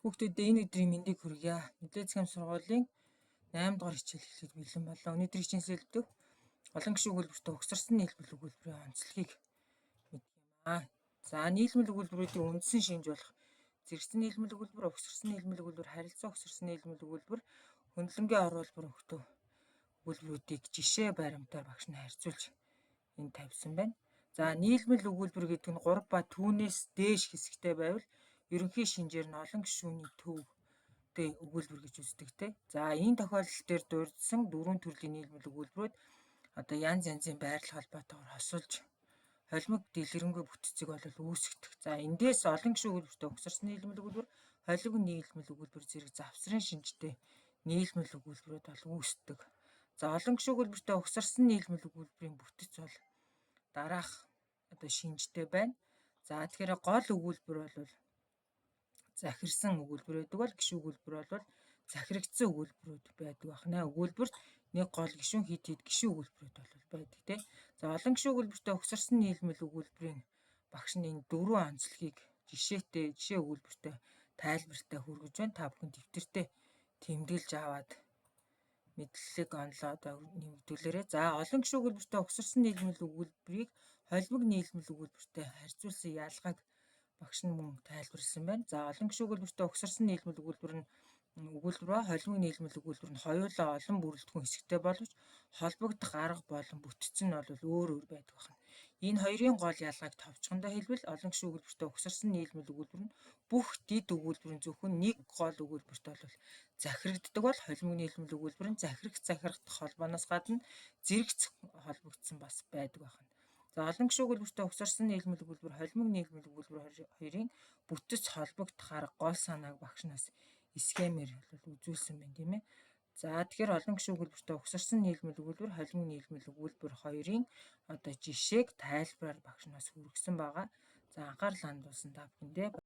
Хүүхдүүдээ энэ өдрийн мэндийг хүргье. Нөлөө зохион сургуулийн 8 дугаар хичээл эхлэхэд бэлэн боллоо. Өнөөдрийн хичээл сэдэв олон гишүүн өгүүлбэртэй угсарсан нийлмэл өгүүлбэрийн онцлогийг мэдэх юм аа. За, нийлмэл өгүүлбэрүүдийн үндсэн шинж болох зэрэгцэн нийлмэл өгүүлбэр, угсарсан нийлмэл өгүүлбэр, харилцан угсарсан нийлмэл өгүүлбэр, хөндлөнгийн оруулбар өгтөө өгүүлбэрүүдийг жишээ баримтаар багш нь харьцуулж энд тавьсан байна. За, нийлмэл өгүүлбэр гэдэг нь 3 ба түүнээс дээш хэсэгтэй байвал ерөнхий шинжээр нь олон гишүүний төв тэ өгүүлбэр гэж үздэг те. За, энэ тохиолдол дээр дурдсан дөрвөн төрлийн нийлмэл өгүүлбэрүүд одоо янз янзын байрлал холбоотойгоор хосолж холимог дэлгэрэнгүй бүтцийг бол үүсгэдэг. За, эндээс олон гишүүн өгүүлбэртэй угсарсан нийлмэл өгүүлбэр, холимог нийлмэл өгүүлбэр зэрэг завсрын шинжтэй нийлмэл өгүүлбэрүүд бол үүсдэг. За, олон гишүүн өгүүлбэртэй угсарсан нийлмэл өгүүлбэрийн бүтэц бол дараах одоо шинжтэй байна. За, тэгэхээр гол өгүүлбэр бол захирсан өгүүлбэр байдаг бол гишүүн өгүүлбэр бол захирагдсан өгүүлбэрүүд байдаг байна. Өгүүлбэрт нэг гол гишүүн, хэд хэд гишүүн өгүүлбэрүүд бол байдаг тий. За, олон гишүүн өгүүлбэртэй угсарсан нийлмэл өгүүлбэрийн багш нь энэ дөрвөн онцлогийг жишээтэй, жишээ өгүүлбэртэй тайлбартай хүргэж байна. Та бүхэн дэвтэртээ тэмдэглэж аваад мэдлэг онолоо одоо нэмэгдүүлээрэй. За, олон гишүүн өгүүлбэртэй угсарсан нийлмэл өгүүлбэрийг холимог нийлмэл өгүүлбэртэй харьцуулсан ялгааг багш нь мөн тайлбарласан байна. За, олон гишүүн өгүүлбэртэй угсарсан нийлмэл өгүүлбэр нь өгүүлбэр ба холимог нийлмэл өгүүлбэр нь хоёулаа олон бүрэлдэхүүн хэсэгтэй боловч холбогдох арга болон бүтэц нь бол өөр өөр байдаг байна. Энэ хоёрын гол ялгааг товчхондоо хэлбэл олон гишүүн өгүүлбэртэй угсарсан нийлмэл өгүүлбэр нь бүх дэд өгүүлбэр нь зөвхөн нэг гол өгүүлбэрт бол захирагддаг бол холимог нийлмэл өгүүлбэр нь захирах захирагдах холбооноос гадна зэрэгц холбогдсон бас байдаг байна. За, олон гишүүн өгүүлбэртэй угсарсан нийлмэл өгүүлбэр, холимог нийлмэл өгүүлбэр хоёрын бүтэц холбогдох арга, гол санааг багш нас схемээр бол үзүүлсэн байна, тийм ээ. За, тэгэхээр олон гишүүн өгүүлбэртэй угсарсан нийлмэл өгүүлбэр, холимог нийлмэл өгүүлбэр хоёрын одоо жишээг тайлбараар багш нас хүргэсэн байгаа. За, анхаарал хандуулсан та бүхэндээ